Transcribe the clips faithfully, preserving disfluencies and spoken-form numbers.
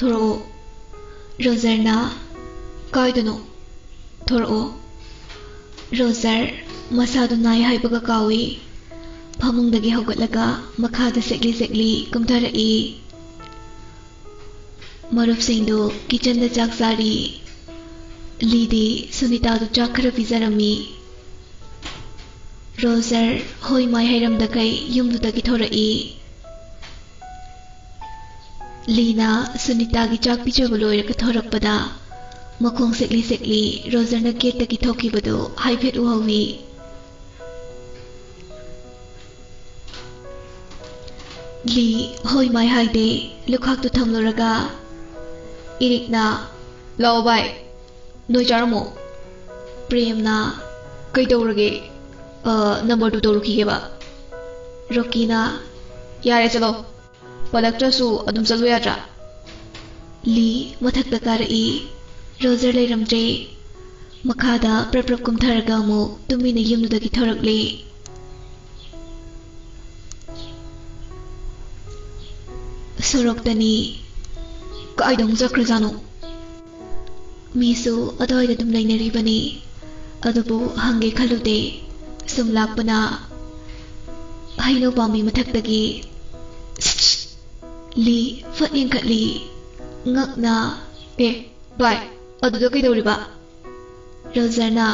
ꯊꯣꯔꯛꯑꯣ꯫ ꯔꯣꯖꯔꯅ, "ꯀꯥꯏꯗꯅꯣ? ꯊꯣꯔꯛꯑꯣ꯫" ꯔꯣꯖꯔ ꯃꯁꯥꯗꯨ ꯅꯥꯏ ꯍꯥꯏꯕꯒ ꯀꯥꯎꯏ꯫ ꯐꯃꯨꯡꯗꯒꯤ ꯍꯧꯒꯠꯂꯒ ꯃꯈꯥꯗ ꯁꯦꯛꯂꯤ ꯁꯦꯛꯂꯤ ꯀꯨꯝꯊꯔꯛꯏ꯫ ꯃꯔꯨꯞꯁꯤꯡꯗꯨ ꯀꯤꯆꯟꯗ ꯆꯥꯛ ꯆꯥꯔꯤ꯫ ꯂꯤꯗꯤ ꯁꯨꯅꯤꯇꯥꯗꯨ ꯆꯥꯛ ꯈꯔ ꯄꯤꯖꯔꯝꯃꯤ꯫ ꯔꯣꯖꯔ ꯍꯣꯏ ꯃꯥꯏ ꯍꯩꯔꯝꯗꯈꯩ ꯌꯨꯝꯗꯨꯗꯒꯤ ꯊꯣꯔꯛꯏ꯫ ꯂꯤꯅ ꯁꯨꯅꯤꯇꯥꯒꯤ ꯆꯥꯛ ꯄꯤꯖꯕ ꯂꯣꯏꯔꯒ ꯊꯣꯔꯛꯄꯗ ꯃꯈꯣꯡ ꯁꯦꯛꯂꯤ ꯁꯦꯛꯂꯤ ꯔꯣꯖꯔꯅ ꯒꯦꯠꯇꯒꯤ ꯊꯣꯛꯈꯤꯕꯗꯨ ꯍꯥꯏꯐꯦꯠ ꯎꯍꯧꯏ꯫ ꯂꯤ ꯍꯣꯏ ꯃꯥꯏ ꯍꯥꯏꯗꯦ, ꯂꯨꯈꯥꯛꯇꯨ ꯊꯝꯂꯨꯔꯒ ꯏꯔꯤꯛꯅ, "ꯂꯥꯛꯑꯣ ꯚꯥꯏ, ꯅꯣꯏ ꯆꯥꯔꯝꯃꯣ꯫" ꯄ꯭ꯔꯦꯝꯅ, "ꯀꯩꯗꯧꯔꯒꯦ? ꯑ, ꯅꯝꯕꯔ ꯇꯨ ꯇꯧꯔꯨꯈꯤꯒꯦꯕ꯫" ꯔꯣꯀꯤꯅ, "ꯌꯥꯔꯦ, ꯆꯠꯂꯣ꯫ ꯄꯜꯂꯛꯇ꯭ꯔꯁꯨ ꯑꯗꯨꯝ ꯆꯠꯂꯨ ꯌꯥꯗ꯭ꯔꯥ?" ꯂꯤ ꯃꯊꯛꯇ ꯀꯥꯔꯛꯏ꯫ ꯔꯣꯖꯔ ꯂꯩꯔꯝꯗ꯭ꯔꯦ꯫ ꯃꯈꯥꯗ ꯄ꯭ꯔꯞ ꯄ꯭ꯔꯞ ꯀꯨꯝꯊꯔꯒ ꯑꯃꯨꯛ ꯇꯨꯃꯤꯟꯅ ꯌꯨꯝꯗꯨꯗꯒꯤ ꯊꯣꯔꯛꯂꯦ꯫ ꯁꯣꯔꯣꯛꯇꯅꯤ꯫ ꯀꯥꯏꯗ ꯑꯃꯨꯛ ꯆꯠꯈ꯭ꯔꯖꯥꯠꯅꯣ? ꯃꯤꯁꯨ ꯑꯗꯨꯋꯥꯏꯗ ꯑꯗꯨꯝ ꯂꯩꯅꯔꯤꯕꯅꯤ꯫ ꯑꯗꯨꯕꯨ ꯍꯪꯒꯦ ꯈꯜꯂꯨꯗꯦ꯫ ꯁꯨꯝ ꯂꯥꯛꯄꯅ ꯍꯩꯅꯧ ꯄꯥꯝꯕꯤ ꯃꯊꯛꯇꯒꯤ ꯂꯤ ꯐꯠ ꯌꯦꯡꯈꯠꯂꯤ꯫ ꯉꯛꯅ, "ꯑꯦ, ꯚꯥꯏ, ꯑꯗꯨꯗ ꯀꯩꯗꯧꯔꯤꯕ?" ꯔꯣꯖꯔꯅ,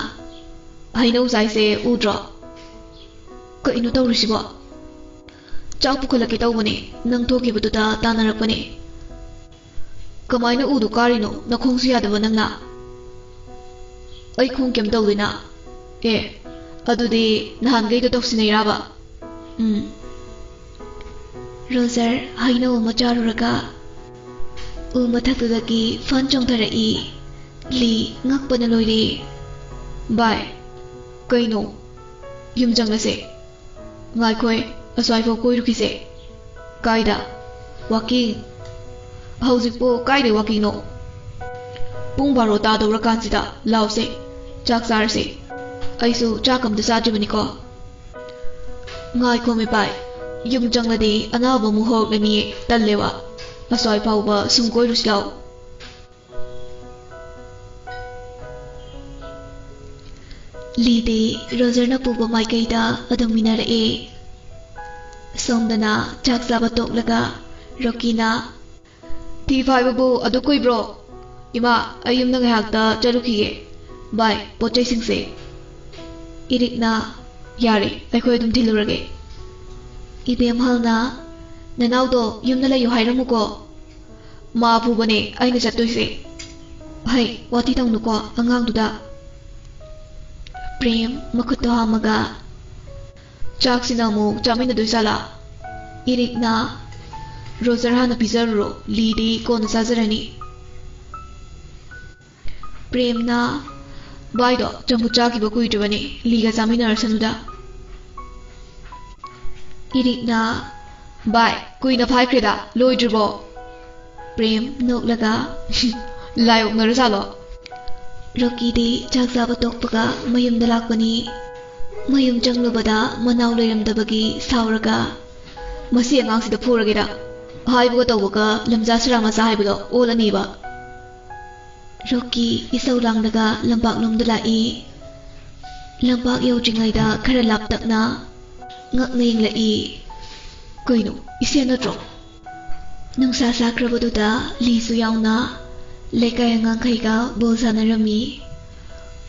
"ꯍꯩꯅꯧ ꯆꯥꯏꯁꯦ ꯎꯗ꯭ꯔꯣ? ꯀꯩꯅꯣ ꯇꯧꯔꯤꯁꯤꯕꯣ? ꯆꯥꯛ ꯄꯨꯈꯠꯂꯛꯀꯦ ꯇꯧꯕꯅꯦ, ꯅꯪ ꯊꯣꯛꯈꯤꯕꯗꯨꯗ ꯇꯥꯟꯅꯔꯛꯄꯅꯦ꯫" "ꯀꯃꯥꯏꯅ ꯎꯗꯨ ꯀꯥꯔꯤꯅꯣ? ꯅꯈꯣꯡꯁꯨ ꯌꯥꯗꯕ ꯅꯪꯅ?" "ꯑꯩ ꯈꯣꯡ ꯀꯩꯝ ꯇꯧꯗꯦꯅ꯫" "ꯑꯦ, ꯑꯗꯨꯗꯤ ꯅꯍꯥꯟꯈꯩꯗꯣ ꯇꯧꯁꯤꯟꯅꯩꯔꯕ?" "ꯎꯝ꯫" ꯔꯣꯖꯔ ꯍꯩꯅꯧ ꯑꯃ ꯆꯥꯔꯨꯔꯒ ꯎ ꯃꯊꯛꯇꯨꯗꯒꯤ ꯐꯟ ꯆꯣꯡꯊꯔꯛꯏ꯫ ꯂꯤ ꯉꯛꯄꯅ ꯂꯣꯏꯔꯦ꯫ "ꯚꯥꯏ, ꯀꯩꯅꯣ? ꯌꯨꯝ ꯆꯪꯂꯁꯦ꯫" "ꯉꯥꯏꯈꯣꯏ, ꯑꯁ꯭ꯋꯥꯏꯐꯥꯎ ꯀꯣꯏꯔꯨꯈꯤꯁꯦ꯫" "ꯀꯥꯏꯗ?" "ꯋꯥꯀꯤꯡ꯫" "ꯍꯧꯖꯤꯛꯄꯨ ꯀꯥꯏꯗꯩ ꯋꯥꯀꯤꯡꯅꯣ? ꯄꯨꯡ ꯕꯥꯔꯣ ꯇꯥꯗꯧꯔꯀꯥꯟꯁꯤꯗ꯫ ꯂꯥꯎꯁꯦ, ꯆꯥꯛ ꯆꯥꯔꯁꯦ꯫ ꯑꯩꯁꯨ ꯆꯥꯛ ꯑꯝꯇ ꯆꯥꯗ꯭ꯔꯤꯕꯅꯤꯀꯣ꯫" "ꯉꯥꯏꯈꯣꯃꯦ ꯚꯥꯏ, ꯌꯨꯝ ꯆꯪꯂꯗꯤ ꯑꯅꯥꯕ ꯑꯃꯨꯛ ꯍꯧꯔꯛꯂꯅꯤꯌꯦ, ꯇꯜꯂꯦꯕ꯫" ꯑꯁ꯭ꯋꯥꯏ ꯐꯥꯎꯕ ꯁꯨꯝ ꯀꯣꯏꯔꯨꯁꯤ ꯂꯥꯎ꯫ ꯂꯤꯗꯤ ꯔꯣꯖꯔꯅ ꯄꯨꯕ ꯃꯥꯏꯀꯩꯗ ꯑꯗꯨꯝ ꯏꯟꯅꯔꯛꯑꯦ꯫ ꯁꯣꯝꯗꯅ ꯆꯥꯛ ꯆꯥꯕ ꯇꯣꯛꯂꯒ ꯔꯣꯀꯤꯅ, "ꯊꯤ ꯐꯥꯏꯕꯕꯨ ꯑꯗꯨ ꯀꯨꯏꯕ꯭ꯔꯣ? ꯏꯃꯥ, ꯑꯩ ꯌꯨꯝꯗ ꯉꯥꯏꯍꯥꯛꯇ ꯆꯠꯂꯨꯈꯤꯒꯦ꯫ ꯚꯥꯏ, ꯄꯣꯠ ꯆꯩꯁꯤꯡꯁꯦ꯫" ꯏꯔꯤꯛꯅ, "ꯌꯥꯔꯦ, ꯑꯩꯈꯣꯏ ꯑꯗꯨꯝ ꯊꯤꯜꯂꯨꯔꯒꯦ꯫" ꯏꯕꯦꯝꯍꯜꯅ, "ꯅꯅꯥꯎꯗꯣ ꯌꯨꯝꯗ ꯂꯩꯌꯨ ꯍꯥꯏꯔꯝꯃꯨꯀꯣ꯫ ꯃꯥ ꯐꯨꯕꯅꯦ ꯑꯩꯅ ꯆꯠꯇꯣꯏꯁꯦ꯫" "ꯍꯩ, ꯋꯥꯊꯤ ꯇꯧꯅꯨꯀꯣ ꯑꯉꯥꯡꯗꯨꯗ꯫" ꯄ꯭ꯔꯦꯝ ꯃꯈꯨꯠꯇꯣ ꯍꯥꯝꯃꯒ, "ꯆꯥꯛꯁꯤꯅ ꯑꯃꯨꯛ ꯆꯥꯃꯤꯟꯅꯗꯣꯏ ꯖꯥꯠꯂꯥ?" ꯏꯔꯤꯛꯅ, "ꯔꯣꯖꯔ ꯍꯥꯟꯅ ꯄꯤꯖꯔꯨꯔꯣ, ꯂꯤꯗꯤ ꯀꯣꯟꯅ ꯆꯥꯖꯔꯅꯤ꯫" ꯄ꯭ꯔꯦꯝꯅ, "ꯚꯥꯏꯗꯣ ꯆꯝꯐꯨꯠ ꯆꯥꯈꯤꯕ ꯀꯨꯏꯗ꯭ꯔꯤꯕꯅꯤ, ꯂꯤꯒ ꯆꯥꯃꯤꯟꯅꯔꯁꯅꯨꯗ꯫" ꯏꯔꯤꯛꯅ, "ꯚꯥꯏ, ꯀꯨꯏꯅ ꯐꯥꯏꯈ꯭ꯔꯦꯗ, ꯂꯣꯏꯗ꯭ꯔꯤꯕꯣ?" ꯄ꯭ꯔꯦꯝ ꯅꯣꯛꯂꯒ, "ꯂꯥꯏ ꯑꯣꯛꯅꯔꯖꯥꯠꯂꯣ?" ꯔꯣꯀꯤꯗꯤ ꯆꯥꯛ ꯆꯥꯕ ꯇꯣꯛꯄꯒ ꯃꯌꯨꯝꯗ ꯂꯥꯛꯄꯅꯤ꯫ ꯃꯌꯨꯝ ꯆꯪꯂꯨꯕꯗ ꯃꯅꯥꯎ ꯂꯩꯔꯝꯗꯕꯒꯤ ꯁꯥꯎꯔꯒ, "ꯃꯁꯤ ꯑꯉꯥꯡꯁꯤꯗ ꯐꯨꯔꯒꯦꯗ꯫ ꯍꯥꯏꯕꯒ ꯇꯧꯕꯒ ꯂꯝꯖꯥ ꯁꯨꯔꯥ ꯃꯆꯥ ꯍꯥꯏꯕꯗꯣ ꯑꯣꯜꯂꯅꯤꯕ꯫" ꯔꯣꯀꯤ ꯏꯁꯧ ꯂꯥꯡꯂꯒ ꯂꯝꯄꯥꯛꯂꯣꯝꯗ ꯂꯥꯛꯏ꯫ ꯂꯝꯄꯥꯛ ꯌꯧꯗ꯭ꯔꯤꯉꯩꯗ ꯈꯔ ꯂꯥꯞꯇꯛꯅ ꯉꯛꯅ ꯌꯦꯡꯂꯛꯏ꯫ "ꯀꯩꯅꯣ, ꯏꯁꯦꯟ ꯅꯠꯇ꯭ꯔꯣ?" ꯅꯨꯡꯁꯥ ꯁꯥꯈ꯭ꯔꯕꯗꯨꯗ ꯂꯤꯁꯨ ꯌꯥꯎꯅ ꯂꯩꯀꯥꯏ ꯑꯉꯥꯡꯈꯩꯒ ꯕꯣꯜ ꯁꯥꯟꯅꯔꯝꯃꯤ꯫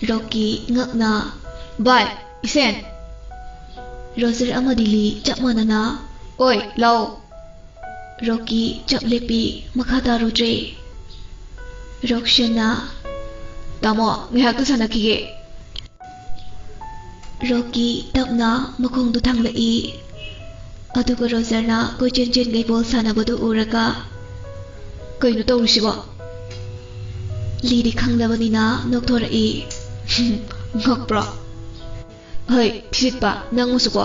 ꯔꯣꯀꯤ ꯉꯛꯅ, "ꯚꯥꯏ, ꯏꯁꯦꯟ!" ꯔꯣꯖꯔ ꯑꯃꯗꯤ ꯂꯤ ꯆꯞ ꯃꯥꯟꯅꯅ, "ꯑꯣꯏ, ꯂꯥꯛꯑꯣ!" ꯔꯣꯀꯤ ꯆꯞ ꯂꯦꯞꯄꯤ, ꯃꯈꯥ ꯇꯥꯔꯨꯗ꯭ꯔꯦ꯫ ꯔꯣꯛꯁꯟꯅ, "ꯇꯥꯃꯣ, ꯉꯥꯏꯍꯥꯛꯇ ꯁꯥꯟꯅꯈꯤꯒꯦ꯫" ꯔꯣꯀꯤ ꯇꯞꯅ ꯃꯈꯣꯡꯗꯨ ꯊꯥꯡꯂꯛꯏ꯫ ꯑꯗꯨꯒ ꯔꯣꯖꯔꯅ ꯀꯣꯏꯆꯦꯟ ꯆꯦꯟꯒꯩ ꯕꯣꯜ ꯁꯥꯟꯅꯕꯗꯨ ꯎꯔꯒ, "ꯀꯩꯅꯣ ꯇꯧꯔꯤꯁꯤꯕꯣ?" ꯂꯤꯗꯤ ꯈꯪꯂꯕꯅꯤꯅ ꯅꯣꯛꯊꯣꯔꯛꯏ꯫ "ꯉꯛꯄ꯭ꯔꯣ? ꯍꯩ, ꯐꯤꯖꯤꯠꯄ, ꯅꯪꯕꯨꯁꯨꯀꯣ꯫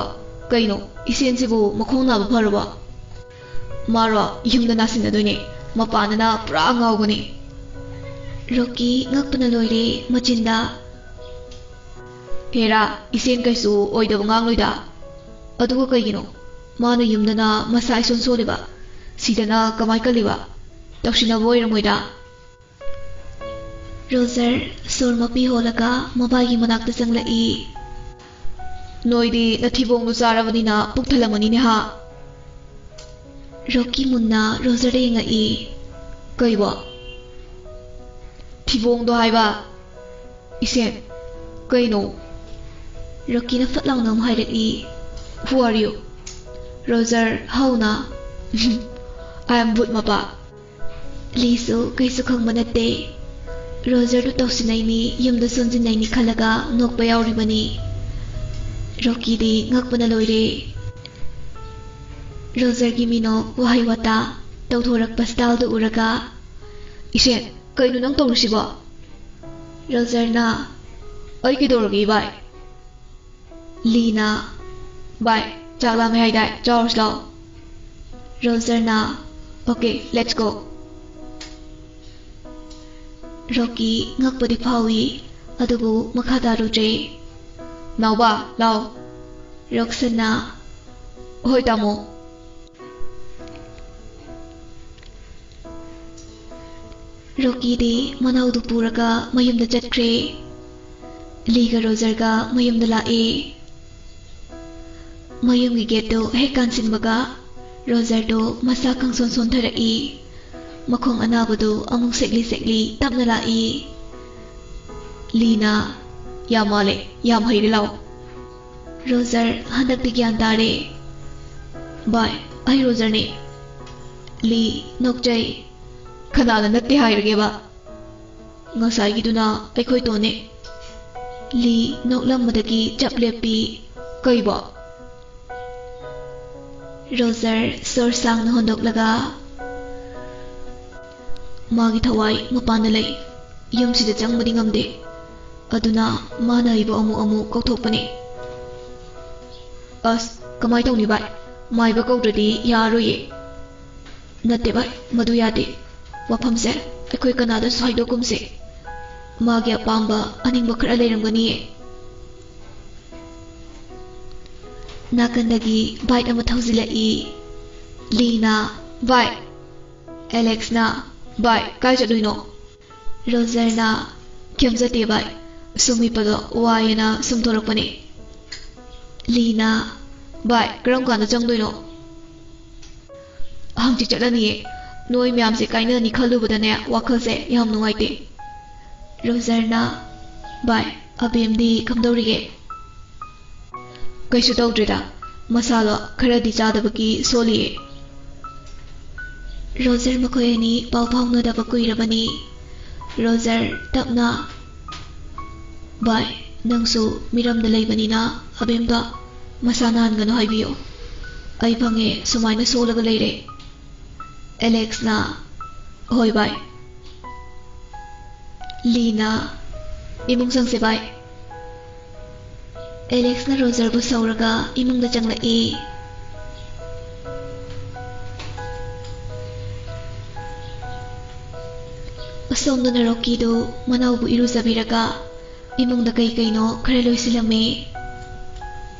ꯀꯩꯅꯣ, ꯏꯁꯦꯟꯁꯤꯕꯨ ꯃꯈꯣꯡ ꯅꯥꯕ ꯐꯔꯕꯣ?" "ꯃꯥꯔꯣ, ꯌꯨꯝꯗ ꯅꯥꯁꯤꯟꯅꯗꯣꯏꯅꯦ꯫ ꯃꯄꯥꯟꯗꯅ ꯄꯨꯔꯥ ꯉꯥꯎꯕꯅꯦ꯫" ꯔꯣꯀꯤ ꯉꯛꯄꯅ ꯂꯣꯏꯔꯦ ꯃꯆꯤꯟꯗ꯫ "ꯍꯦꯔꯥ, ꯏꯁꯦꯟ ꯀꯩꯁꯨ ꯑꯣꯏꯗꯕ ꯉꯥꯡꯂꯣꯏꯗ꯫ ꯑꯗꯨꯒ ꯀꯩꯒꯤꯅꯣ ꯃꯥꯅ ꯌꯨꯝꯗꯅ ꯃꯁꯥ ꯏꯁꯣꯟ ꯁꯣꯜꯂꯤꯕ? ꯁꯤꯗꯅ ꯀꯃꯥꯏ ꯀꯜꯂꯤꯕ? ꯇꯧꯁꯤꯟꯅꯕ ꯑꯣꯏꯔꯝꯃꯣꯏꯗ꯫ ꯔꯣꯖꯔ ꯁꯣꯔ ꯃꯄꯤ ꯍꯣꯜꯂꯒ ꯃꯕꯥꯏꯒꯤ ꯃꯅꯥꯛꯇ ꯆꯪꯂꯛꯏ꯫ "ꯅꯣꯏꯗꯤ ꯅꯊꯤꯕꯣꯡꯗꯣ ꯆꯥꯔꯕꯅꯤꯅ ꯄꯨꯛ ꯊꯜꯂꯝꯃꯅꯤꯅꯦ ꯍꯥ?" ꯔꯣꯀꯤ ꯃꯨꯟꯅ ꯔꯣꯖꯔꯗ ꯌꯦꯡꯉꯛꯏ꯫ "ꯀꯩꯕꯣ? ꯊꯤꯕꯣꯡꯗꯣ ꯍꯥꯏꯕ?" "ꯏꯁꯦꯟ, ꯀꯩꯅꯣ?" ꯔꯣꯀꯤꯅ ꯐꯠ ꯂꯥꯎꯅ ꯑꯃꯨꯛ ꯍꯥꯏꯔꯛꯏ꯫ "Who are you?" ꯔꯣꯖꯔ ꯍꯧꯅ, "I am ꯕꯨꯠ ꯃꯄꯥ꯫" ꯂꯤꯁꯨ ꯀꯩꯁꯨ ꯈꯪꯕ ꯅꯠꯇꯦ꯫ ꯔꯣꯖꯔꯗꯨ ꯇꯧꯁꯤꯟꯅꯩꯅꯤ, ꯌꯨꯝꯗ ꯁꯣꯟꯖꯤꯟꯅꯩꯅꯤ ꯈꯜꯂꯒ ꯅꯣꯛꯄ ꯌꯥꯎꯔꯤꯕꯅꯤ꯫ ꯔꯣꯀꯤꯗꯤ ꯉꯛꯄꯅ ꯂꯣꯏꯔꯦ꯫ ꯔꯣꯖꯔꯒꯤ ꯃꯤꯅꯣꯛ, ꯋꯥꯍꯩ ꯋꯥꯇꯥ, ꯇꯧꯊꯣꯔꯛꯄ ꯁ꯭ꯇꯥꯏꯜꯗꯨ ꯎꯔꯒ, "ꯏꯁꯦꯟ, ꯀꯩꯅꯣ ꯅꯪ ꯇꯧꯔꯤꯁꯤꯕꯣ?" ꯔꯣꯖꯔꯅ, "ꯑꯩ ꯀꯩꯗꯧꯔꯒꯦ, ꯏꯕꯥꯏ?" ꯂꯤꯅ, "ꯚꯥꯏ, ꯆꯥꯛ ꯂꯥꯝꯃꯦ ꯍꯥꯏꯗꯥꯏ, ꯆꯥꯎꯔꯁꯤ ꯂꯥꯛꯑꯣ꯫" ꯔꯣꯖꯔꯅ, "Okay, let's go꯫" ꯔꯣꯀꯤ ꯉꯛꯄꯗꯤ ꯐꯥꯎꯏ, ꯑꯗꯨꯕꯨ ꯃꯈꯥ ꯇꯥꯔꯨꯗ꯭ꯔꯦ꯫ "ꯅꯥꯎꯕ, ꯂꯥꯛꯑꯣ꯫" ꯔꯣꯛꯁꯟꯅ, "ꯍꯣꯏ, ꯇꯥꯃꯣ꯫" ꯔꯣꯀꯤꯗꯤ ꯃꯅꯥꯎꯗꯨ ꯄꯨꯔꯒ ꯃꯌꯨꯝꯗ ꯆꯠꯈ꯭ꯔꯦ꯫ ꯂꯤꯒ ꯔꯣꯖꯔꯒ ꯃꯌꯨꯝꯗ ꯂꯥꯛꯑꯦ꯫ ꯃꯌꯨꯝꯒꯤ ꯒꯦꯠꯇꯨ ꯍꯦꯛ ꯀꯥꯟꯁꯤꯟꯕꯒ ꯔꯣꯖꯔꯗꯨ ꯃꯁꯥ ꯈꯪꯁꯣꯟ ꯁꯣꯟꯊꯔꯛꯏ꯫ ꯃꯈꯣꯡ ꯑꯅꯥꯕꯗꯨ ꯑꯃꯨꯛ ꯁꯦꯛꯂꯤ ꯁꯦꯛꯂꯤ ꯇꯞꯅ ꯂꯥꯛꯏ꯫ ꯂꯤꯅ, "ꯌꯥꯝ ꯃꯥꯜꯂꯦ, ꯌꯥꯝ ꯍꯩꯔꯦ, ꯂꯥꯛꯑꯣ꯫" ꯔꯣꯖꯔ ꯍꯟꯗꯛꯇꯤ ꯒ꯭ꯌꯥꯟ ꯇꯥꯔꯦ꯫ "ꯚꯥꯏ, ꯑꯩ ꯔꯣꯖꯔꯅꯦ꯫" ꯂꯤ ꯅꯣꯛꯆꯩ꯫ "ꯀꯅꯥꯅ ꯅꯠꯇꯦ ꯍꯥꯏꯔꯒꯦꯕ? ꯉꯁꯥꯏꯒꯤꯗꯨꯅ ꯑꯩꯈꯣꯏ ꯇꯣꯟꯅꯦ꯫" ꯂꯤ ꯅꯣꯛꯂꯝꯕꯗꯒꯤ ꯆꯞ ꯂꯦꯞꯄꯤ꯫ "ꯀꯩꯕꯣ?" ꯔꯣꯖꯔ ꯁꯣꯔ ꯁꯥꯡꯅ ꯍꯣꯟꯗꯣꯛꯂꯒ, "ꯃꯥꯒꯤ ꯊꯋꯥꯏ ꯃꯄꯥꯟꯗ ꯂꯩ꯫ ꯌꯨꯝꯁꯤꯗ ꯆꯪꯕꯗꯤ ꯉꯝꯗꯦ꯫ ꯑꯗꯨꯅ ꯃꯥꯅ ꯑꯩꯕꯨ ꯑꯃꯨꯛ ꯑꯃꯨꯛ ꯀꯧꯊꯣꯛꯄꯅꯦ꯫" "ꯑꯁ, ꯀꯃꯥꯏ ꯇꯧꯅꯤ ꯚꯥꯏ? ꯃꯥꯏꯕ ꯀꯧꯗ꯭ꯔꯗꯤ ꯌꯥꯔꯣꯏꯌꯦ꯫" "ꯅꯠꯇꯦ ꯚꯥꯏ, ꯃꯗꯨ ꯌꯥꯗꯦ꯫ ꯋꯥꯐꯝꯁꯦ ꯑꯩꯈꯣꯏ ꯀꯅꯥꯗꯁꯨ ꯍꯥꯏꯗꯣꯛꯀꯨꯝꯁꯦ꯫ ꯃꯥꯒꯤ ꯑꯄꯥꯝꯕ ꯑꯅꯤꯡꯕ ꯈꯔ ꯂꯩꯔꯝꯒꯅꯤꯌꯦ꯫" ꯅꯥꯀꯟꯗꯒꯤ ꯕꯥꯏꯛ ꯑꯃ ꯊꯧꯖꯤꯜꯂꯛꯏ꯫ ꯂꯤꯅ, ꯚꯥꯏ꯫ ꯑꯦꯂꯦꯛꯁꯅ, "ꯚꯥꯏ, ꯀꯥꯏ ꯆꯠꯂꯨꯏꯅꯣ?" ꯔꯣꯖꯔꯅ, "ꯀꯩꯝ ꯆꯠꯇꯦ ꯚꯥꯏ, ꯁꯨꯝ ꯍꯤꯞꯄꯗꯣ ꯋꯥꯏꯌꯦꯅ ꯁꯨꯝ ꯊꯣꯔꯛꯄꯅꯦ꯫" ꯂꯤꯅ, "ꯚꯥꯏ, ꯀꯔꯝ ꯀꯥꯟꯗ ꯆꯪꯗꯣꯏꯅꯣ?" "ꯍꯪꯆꯤꯠ ꯆꯠꯂꯅꯤꯌꯦ꯫ ꯅꯣꯏ ꯃꯌꯥꯝꯁꯦ ꯀꯥꯏꯅꯅꯤ ꯈꯜꯂꯨꯕꯗꯅꯦ, ꯋꯥꯈꯜꯁꯦ ꯌꯥꯝ ꯅꯨꯡꯉꯥꯏꯇꯦ꯫" ꯔꯣꯖꯔꯅ, "ꯚꯥꯏ, ꯑꯕꯦꯝꯗꯤ ꯀꯝꯗꯧꯔꯤꯒꯦ?" "ꯀꯩꯁꯨ ꯇꯧꯗ꯭ꯔꯦꯗ, ꯃꯁꯥꯗꯣ ꯈꯔꯗꯤ ꯆꯥꯗꯕꯒꯤ ꯁꯣꯜꯂꯤꯌꯦ꯫" ꯔꯣꯖꯔ ꯃꯈꯣꯏ ꯑꯅꯤ ꯄꯥꯎ ꯐꯥꯎꯅꯗꯕ ꯀꯨꯏꯔꯕꯅꯤ꯫ ꯔꯣꯖꯔ ꯇꯞꯅ, "ꯚꯥꯏ, ꯅꯪꯁꯨ ꯃꯤꯔꯝꯗ ꯂꯩꯕꯅꯤꯅ ꯑꯕꯦꯝꯗꯣ ꯃꯁꯥ ꯅꯥꯍꯟꯒꯅꯨ ꯍꯥꯏꯕꯤꯌꯨ꯫ ꯑꯩ ꯐꯪꯉꯦ ꯁꯨꯃꯥꯏꯅ ꯁꯣꯜꯂꯒ ꯂꯩꯔꯦ꯫" ꯑꯦꯂꯦꯛꯁꯅ, "ꯍꯣꯏ ꯚꯥꯏ꯫" ꯂꯤꯅ, "ꯏꯃꯨꯡ ꯆꯪꯁꯦ ꯚꯥꯏ꯫" ꯑꯦꯂꯦꯛꯁꯅ ꯔꯣꯖꯔꯕꯨ ꯁꯧꯔꯒ ꯏꯃꯨꯡꯗ ꯆꯪꯂꯛꯏ꯫ ꯑꯁꯣꯝꯗꯅ ꯔꯣꯀꯤꯗꯨ ꯃꯅꯥꯎꯕꯨ ꯏꯔꯨꯖꯕꯤꯔꯒ ꯏꯃꯨꯡꯗ ꯀꯩ ꯀꯩꯅꯣ ꯈꯔ ꯂꯣꯏꯁꯤꯜꯂꯝꯃꯤ꯫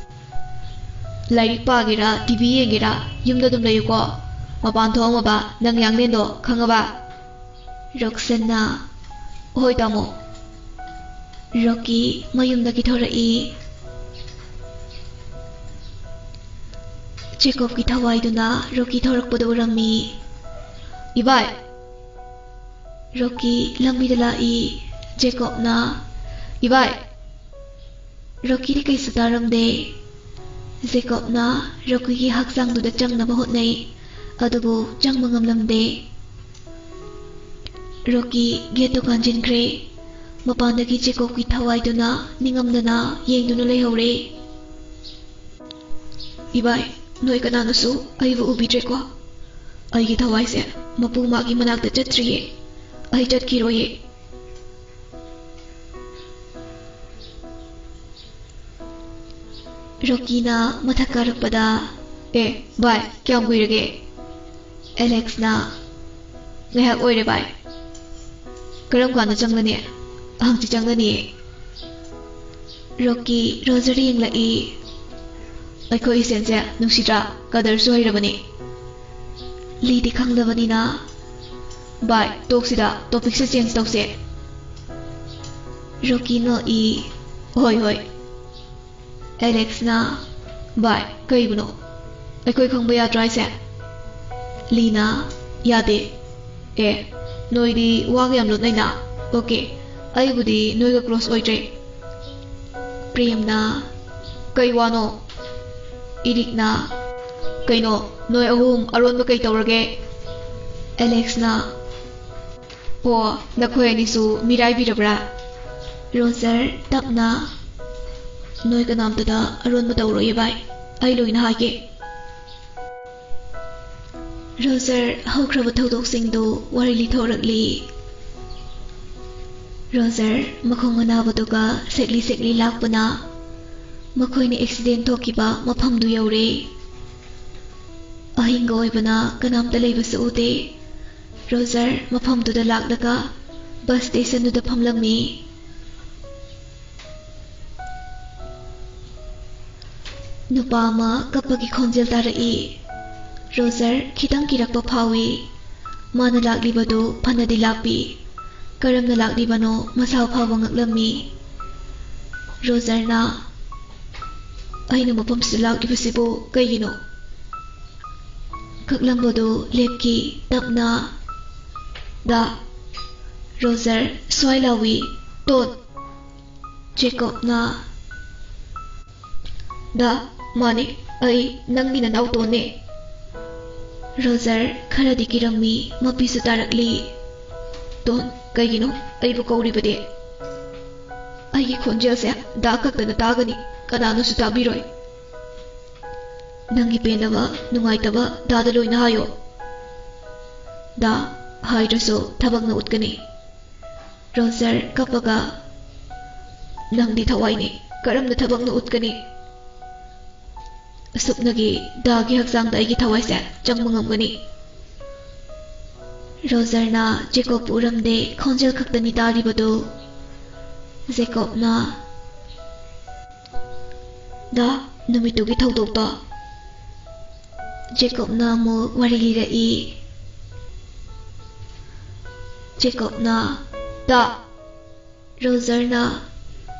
"ꯂꯥꯏꯔꯤꯛ ꯄꯥꯒꯦꯔꯥ, ꯇꯤ ꯚꯤ ꯌꯦꯡꯒꯦꯔꯥ, ꯌꯨꯝꯗ ꯑꯗꯨꯝ ꯂꯩꯌꯨꯀꯣ꯫ ꯃꯄꯥꯟ ꯊꯣꯛꯑꯝꯃꯕ ꯅꯪ ꯌꯥꯡꯂꯦꯟꯗꯣ ꯈꯪꯉꯕ?" ꯔꯣꯛꯁꯟꯅ, "ꯍꯣꯏ ꯇꯥꯃꯣ꯫" ꯔꯣꯀꯤ ꯃꯌꯨꯝꯗꯒꯤ ꯊꯣꯔꯛꯏ꯫ ꯖꯦꯀꯣꯕꯀꯤ ꯊꯋꯥꯏꯗꯨꯅ ꯔꯣꯀꯤ ꯊꯣꯔꯛꯄꯗꯨ ꯎꯔꯝꯃꯤ꯫ "ꯏꯕꯥꯏ!" ꯔꯣꯀꯤ ꯂꯝꯕꯤꯗ ꯂꯥꯛꯏ꯫ ꯖꯦꯀꯣꯕꯅ, "ꯏꯕꯥꯏ!" ꯔꯣꯀꯤꯗꯤ ꯀꯩꯁꯨ ꯇꯥꯔꯝꯗꯦ꯫ ꯖꯦꯀꯣꯕꯅ ꯔꯣꯀꯤꯒꯤ ꯍꯛꯆꯥꯡꯗꯨꯗ ꯆꯪꯅꯕ ꯍꯣꯠꯅꯩ, ꯑꯗꯨꯕꯨ ꯆꯪꯕ ꯉꯝꯂꯝꯗꯦ꯫ ꯔꯣꯀꯤ ꯒꯦꯠꯇꯨ ꯀꯥꯟꯁꯤꯟꯈ꯭ꯔꯦ꯫ ꯃꯄꯥꯟꯗꯒꯤ ꯖꯦꯀꯣꯕꯀꯤ ꯊꯋꯥꯏꯗꯨꯅ ꯅꯤꯡꯉꯝꯗꯅ ꯌꯦꯡꯗꯨꯅ ꯂꯩꯍꯧꯔꯦ꯫ "ꯏꯕꯥꯏ, ꯅꯣꯏ ꯀꯅꯥꯅꯁꯨ ꯑꯩꯕꯨ ꯎꯕꯤꯗ꯭ꯔꯦꯀꯣ? ꯑꯩꯒꯤ ꯊꯋꯥꯏꯁꯦ ꯃꯄꯨ ꯃꯥꯒꯤ ꯃꯅꯥꯛꯇ ꯆꯠꯇ꯭ꯔꯤꯌꯦ꯫ ꯑꯩ ꯆꯠꯈꯤꯔꯣꯏꯌꯦ꯫" ꯔꯣꯀꯤꯅ ꯃꯊꯛ ꯀꯥꯔꯛꯄꯗ, "ꯑꯦ, ꯚꯥꯏ, ꯀꯌꯥꯝ ꯀꯨꯏꯔꯒꯦ?" ꯑꯦꯂꯦꯛꯁꯅ, "ꯉꯥꯏꯍꯥꯛ ꯑꯣꯏꯔꯦ, ꯚꯥꯏ꯫" "ꯀꯔꯝ ꯀꯥꯟꯗ ꯆꯪꯒꯅꯤ?" "ꯍꯪꯆꯤꯠ ꯆꯪꯒꯅꯤꯌꯦ꯫" ꯔꯣꯀꯤ ꯔꯣꯖꯔ ꯌꯦꯡꯂꯛꯏ꯫ "ꯑꯩꯈꯣꯏ ꯏꯆꯦꯟꯁꯦ ꯅꯨꯡꯁꯤꯗ꯭ꯔꯥ? ꯀꯗꯔꯁꯨ ꯍꯩꯔꯕꯅꯤ꯫" ꯂꯤꯗꯤ ꯈꯪꯗꯕꯅꯤꯅ꯫ ꯚꯥꯏ, ꯇꯣꯛꯁꯤꯗ, ꯇꯣꯄꯤꯛꯁꯦ ꯆꯦꯟꯖ ꯇꯧꯁꯦ꯫ ꯔꯣꯀꯤ ꯅꯣꯛꯏ꯫ ꯍꯣꯏ, ꯍꯣꯏ꯫ ꯑꯦꯂꯦꯛꯁꯅ, ꯚꯥꯏ, ꯀꯩꯕꯨꯅꯣ? ꯑꯩꯈꯣꯏ ꯈꯪꯕ ꯌꯥꯗ꯭ꯔꯣ ꯍꯥꯏꯁꯦ? ꯂꯤꯅ, ꯌꯥꯗꯦ꯫ ꯑꯦ, ꯅꯣꯏꯗꯤ ꯋꯥꯒ ꯌꯥꯝ ꯂꯣꯠꯅꯩꯅ꯫ ꯑꯣꯀꯦ, ꯑꯩꯕꯨꯗꯤ ꯅꯣꯏꯒ ꯀ꯭ꯂꯣꯁ ꯑꯣꯏꯗ꯭ꯔꯦ꯫ ꯄ꯭ꯔꯦꯝꯅ, ꯀꯩ ꯋꯥꯅꯣ? ꯏꯔꯤꯛꯅ, ꯀꯩꯅꯣ, ꯅꯣꯏ ꯑꯍꯨꯝ ꯑꯔꯣꯟꯕ ꯀꯩ ꯇꯧꯔꯒꯦ? ꯑꯦꯂꯦꯛꯁꯅ, ꯑꯣ, ꯅꯈꯣꯏ ꯑꯅꯤꯁꯨ ꯃꯤꯔꯥꯏꯕꯤꯔꯕ꯭ꯔꯥ? ꯔꯣꯖꯔ ꯇꯞꯅ, ꯅꯣꯏ ꯀꯅꯥꯝꯇꯗ ꯑꯔꯣꯟꯕ ꯇꯧꯔꯣꯏꯌꯦ ꯚꯥꯏ, ꯑꯩ ꯂꯣꯏꯅ ꯍꯥꯏꯒꯦ꯫ ꯔꯣꯖꯔ ꯍꯧꯈ꯭ꯔꯕ ꯊꯧꯗꯣꯛꯁꯤꯡꯗꯨ ꯋꯥꯔꯤ ꯂꯤꯊꯣꯔꯛꯂꯤ꯫ ꯔꯣꯖꯔ ꯃꯈꯣꯡ ꯑꯅꯥꯕꯗꯨꯒ ꯁꯦꯛꯂꯤ ꯁꯦꯛꯂꯤ ꯂꯥꯛꯄꯅ ꯃꯈꯣꯏꯅ ꯑꯦꯛꯁꯤꯗꯦꯟ ꯊꯣꯛꯈꯤꯕ ꯃꯐꯝꯗꯨ ꯌꯧꯔꯦ꯫ ꯑꯍꯤꯡꯒ ꯑꯣꯏꯕꯅ ꯀꯅꯥꯝꯇ ꯂꯩꯕꯁꯨ ꯎꯗꯦ꯫ ꯔꯣꯖꯔ ꯃꯐꯝꯗꯨꯗ ꯂꯥꯛꯂꯒ ꯕꯁ ꯁ꯭ꯇꯦꯁꯟꯗꯨꯗ ꯐꯝꯂꯝꯃꯤ꯫ ꯅꯨꯄꯥ ꯑꯃ ꯀꯞꯄꯒꯤ ꯈꯣꯟꯖꯦꯜ ꯇꯥꯔꯛꯏ꯫ ꯔꯣꯖꯔ ꯈꯤꯇꯪ ꯀꯤꯔꯛꯄ ꯐꯥꯎꯏ꯫ ꯃꯥꯅ ꯂꯥꯛꯂꯤꯕꯗꯨ ꯐꯅꯗꯤ ꯂꯥꯞꯄꯤ꯫ ꯀꯔꯝꯅ ꯂꯥꯛꯂꯤꯕꯅꯣ ꯃꯁꯥ ꯐꯥꯎꯕ ꯉꯛꯂꯝꯃꯤ꯫ ꯔꯣꯖꯔꯅ, "ꯑꯩꯅ ꯃꯐꯝꯁꯤꯗ ꯂꯥꯛꯂꯤꯕꯁꯤꯕꯨ ꯀꯩꯒꯤꯅꯣ?" ꯀꯛꯂꯝꯕꯗꯨ ꯂꯦꯞꯈꯤ꯫ ꯇꯞꯅ, "ꯗꯥ!" ꯔꯣꯖꯔ ꯁ꯭ꯋꯥꯏ ꯂꯥꯎꯏ꯫ "ꯇꯣꯟ!" ꯖꯦꯀꯣꯕꯅ, "ꯗꯥ, ꯃꯥꯅꯦ, ꯑꯩ ꯅꯪꯒꯤ ꯅꯅꯥꯎ ꯇꯣꯟꯅꯦ꯫" ꯔꯣꯖꯔ ꯈꯔꯗꯤ ꯀꯤꯔꯝꯃꯤ, ꯃꯄꯤꯁꯨ ꯇꯥꯔꯛꯂꯤ꯫ "ꯇꯣꯟ, ꯀꯩꯒꯤꯅꯣ ꯑꯩꯕꯨ ꯀꯧꯔꯤꯕꯗꯤ? ꯑꯩꯒꯤ ꯈꯣꯟꯖꯦꯜꯁꯦ ꯗꯥ ꯈꯛꯇꯅ ꯇꯥꯒꯅꯤ, ꯀꯅꯥꯅꯁꯨ ꯇꯥꯕꯤꯔꯣꯏ꯫ ꯅꯪꯒꯤ ꯄꯦꯟꯗꯕ, ꯅꯨꯡꯉꯥꯏꯇꯕ ꯗꯥꯗ ꯂꯣꯏꯅ ꯍꯥꯏꯌꯣ꯫ ꯗꯥ ꯍꯥꯏꯗ꯭ꯔꯁꯨ ꯊꯕꯛꯅ ꯎꯠꯀꯅꯤ꯫" ꯔꯣꯖꯔ ꯀꯞꯄꯒ, "ꯅꯪꯗꯤ ꯊꯋꯥꯏꯅꯤ, ꯀꯔꯝꯅ ꯊꯕꯛꯅ ꯎꯠꯀꯅꯤ? ꯑꯁꯨꯞꯅꯒꯤ ꯗꯥꯒꯤ ꯍꯛꯆꯥꯡꯗ ꯑꯩꯒꯤ ꯊꯋꯥꯏꯁꯦ ꯆꯪꯕ ꯉꯝꯒꯅꯤ?" ꯔꯣꯖꯔꯅ ꯖꯦꯀꯣꯕꯄꯨ ꯎꯔꯝꯗꯦ, ꯈꯣꯟꯖꯦꯜ ꯈꯛꯇꯅꯤ ꯇꯥꯔꯤꯕꯗꯨ꯫ ꯖꯦꯀꯣꯕꯅ, "ꯗꯥ, ꯅꯨꯃꯤꯠꯇꯨꯒꯤ ꯊꯧꯗꯣꯛꯇꯣ?" ꯖꯦꯀꯣꯕꯅ ꯑꯃꯨꯛ ꯋꯥꯔꯤ ꯂꯤꯔꯛꯏ꯫ ꯖꯦꯀꯣꯕꯅ, "ꯗꯥ, ꯔꯣꯖꯔꯅ,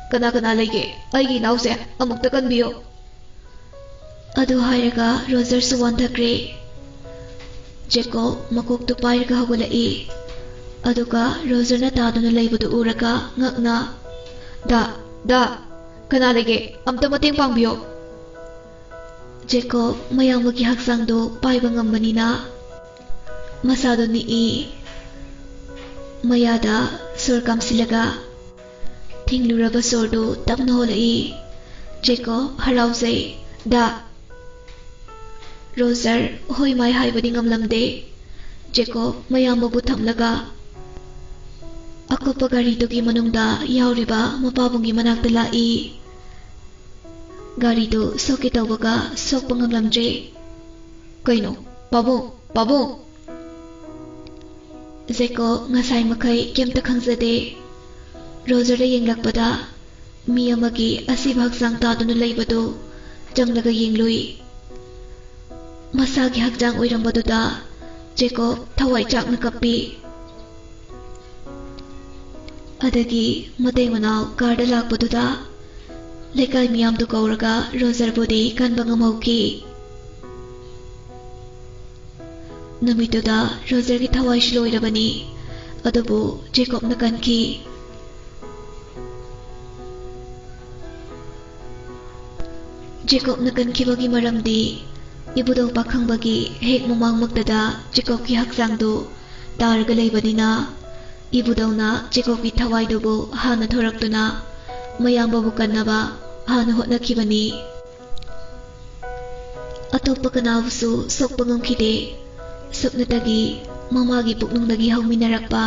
ꯀꯅꯥ ꯀꯅꯥ ꯂꯩꯒꯦ? ꯑꯩꯒꯤ ꯏꯅꯥꯎꯁꯦ ꯑꯃꯨꯛꯇ ꯀꯟꯕꯤꯌꯨ꯫" ꯑꯗꯨ ꯍꯥꯏꯔꯒ ꯔꯣꯖꯔꯁꯨ ꯋꯥꯟꯊꯈ꯭ꯔꯦ꯫ ꯖꯦꯀꯣꯕ ꯃꯀꯣꯛꯇꯨ ꯄꯥꯏꯔꯒ ꯍꯧꯒꯠꯂꯛꯏ꯫ ꯑꯗꯨꯒ ꯔꯣꯖꯔꯅ ꯇꯥꯗꯨꯅ ꯂꯩꯕꯗꯨ ꯎꯔꯒ ꯉꯛꯅ, "ꯗꯥ, ꯗꯥ, ꯀꯅꯥ ꯂꯩꯒꯦ? ꯑꯝꯇ ꯃꯇꯦꯡ ꯄꯥꯡꯕꯤꯌꯣ꯫" ꯖꯦꯀꯣꯕ ꯃꯌꯥꯝꯕꯒꯤ ꯍꯛꯆꯥꯡꯗꯨ ꯄꯥꯏꯕ ꯉꯝꯕꯅꯤꯅ ꯃꯁꯥꯗꯨ ꯅꯤꯛꯏ꯫ ꯃꯌꯥꯗ ꯁꯣꯔ ꯀꯥꯝꯁꯤꯜꯂꯒ ꯊꯤꯡꯂꯨꯔꯕ ꯁꯣꯔꯗꯨ ꯇꯞꯅ ꯍꯣꯜꯂꯛꯏ꯫ ꯖꯦꯀꯣꯕ ꯍꯔꯥꯎꯖꯩ꯫ "ꯗꯥ꯫" ꯔꯣꯖꯔ ꯍꯣꯏ ꯃꯥꯏ ꯍꯥꯏꯕꯗꯤ ꯉꯝꯂꯝꯗꯦ꯫ ꯖꯦꯀꯣꯕ ꯃꯌꯥꯝꯕꯕꯨ ꯊꯝꯂꯒ ꯑꯀꯨꯞꯄ ꯒꯥꯔꯤꯗꯨꯒꯤ ꯃꯅꯨꯡꯗ ꯌꯥꯎꯔꯤꯕ ꯃꯄꯥꯕꯨꯡꯒꯤ ꯃꯅꯥꯛꯇ ꯂꯥꯛꯏ꯫ ꯒꯥꯔꯤꯗꯨ ꯁꯣꯛꯀꯦ ꯇꯧꯕꯒ ꯁꯣꯛꯄ ꯉꯝꯂꯝꯗ꯭ꯔꯦ꯫ "ꯀꯩꯅꯣ? ꯄꯥꯕꯨꯡ! ꯄꯥꯕꯨꯡ!" ꯖꯦꯀꯣꯕ ꯉꯁꯥꯏ ꯃꯈꯩ ꯀꯩꯝꯇ ꯈꯪꯖꯗꯦ꯫ ꯔꯣꯖꯔꯗ ꯌꯦꯡꯂꯛꯄꯗ ꯃꯤ ꯑꯃꯒꯤ ꯑꯁꯤꯕ ꯍꯛꯆꯥꯡ ꯇꯥꯗꯨꯅ ꯂꯩꯕꯗꯨ ꯆꯪꯂꯒ ꯌꯦꯡꯂꯨꯏ꯫ ꯃꯁꯥꯒꯤ ꯍꯛꯆꯥꯡ ꯑꯣꯏꯔꯝꯕꯗꯨꯗ ꯖꯦꯀꯣꯕ ꯊꯋꯥꯏ ꯆꯥꯛꯅ ꯀꯞꯄꯤ꯫ ꯑꯗꯒꯤ ꯃꯇꯩ ꯃꯅꯥꯎ ꯀꯥꯔꯗ ꯂꯥꯛꯄꯗꯨꯗ ꯂꯩꯀꯥꯏ ꯃꯤꯌꯥꯝꯗꯨ ꯀꯧꯔꯒ ꯔꯣꯖꯔꯕꯨꯗꯤ ꯀꯟꯕ ꯉꯝꯍꯧꯈꯤ꯫ ꯅꯨꯃꯤꯠꯇꯨꯗ ꯔꯣꯖꯔꯒꯤ ꯊꯋꯥꯏꯁꯨ ꯂꯣꯏꯔꯕꯅꯤ, ꯑꯗꯨꯕꯨ ꯖꯦꯀꯣꯕꯅ ꯀꯟꯈꯤ꯫ ꯖꯦꯀꯣꯕꯅ ꯀꯟꯈꯤꯕꯒꯤ ꯃꯔꯝꯗꯤ ꯏꯕꯨꯙꯧ ꯄꯥꯈꯪꯕꯒꯤ ꯍꯦꯛ ꯃꯃꯥꯡꯃꯛꯇꯗ ꯖꯦꯀꯣꯕꯀꯤ ꯍꯛꯆꯥꯡꯗꯨ ꯇꯥꯔꯒ ꯂꯩꯕꯅꯤꯅ, ꯏꯕꯨꯙꯧꯅ ꯖꯦꯀꯣꯕꯀꯤ ꯊꯋꯥꯏꯗꯨꯕꯨ ꯍꯥꯟꯅ ꯊꯣꯔꯛꯇꯨꯅ ꯃꯌꯥꯝꯕꯕꯨ ꯀꯟꯅꯕ ꯍꯥꯟꯅ ꯍꯣꯠꯅꯈꯤꯕꯅꯤ꯫ ꯑꯇꯣꯞꯄ ꯀꯅꯥꯕꯨꯁꯨ ꯁꯣꯛꯄ ꯉꯝꯈꯤꯗꯦ꯫ ꯁꯨꯞꯅꯇꯒꯤ ꯃꯃꯥꯒꯤ ꯄꯨꯛꯅꯨꯡꯗꯒꯤ ꯍꯧꯃꯤꯟꯅꯔꯛꯄ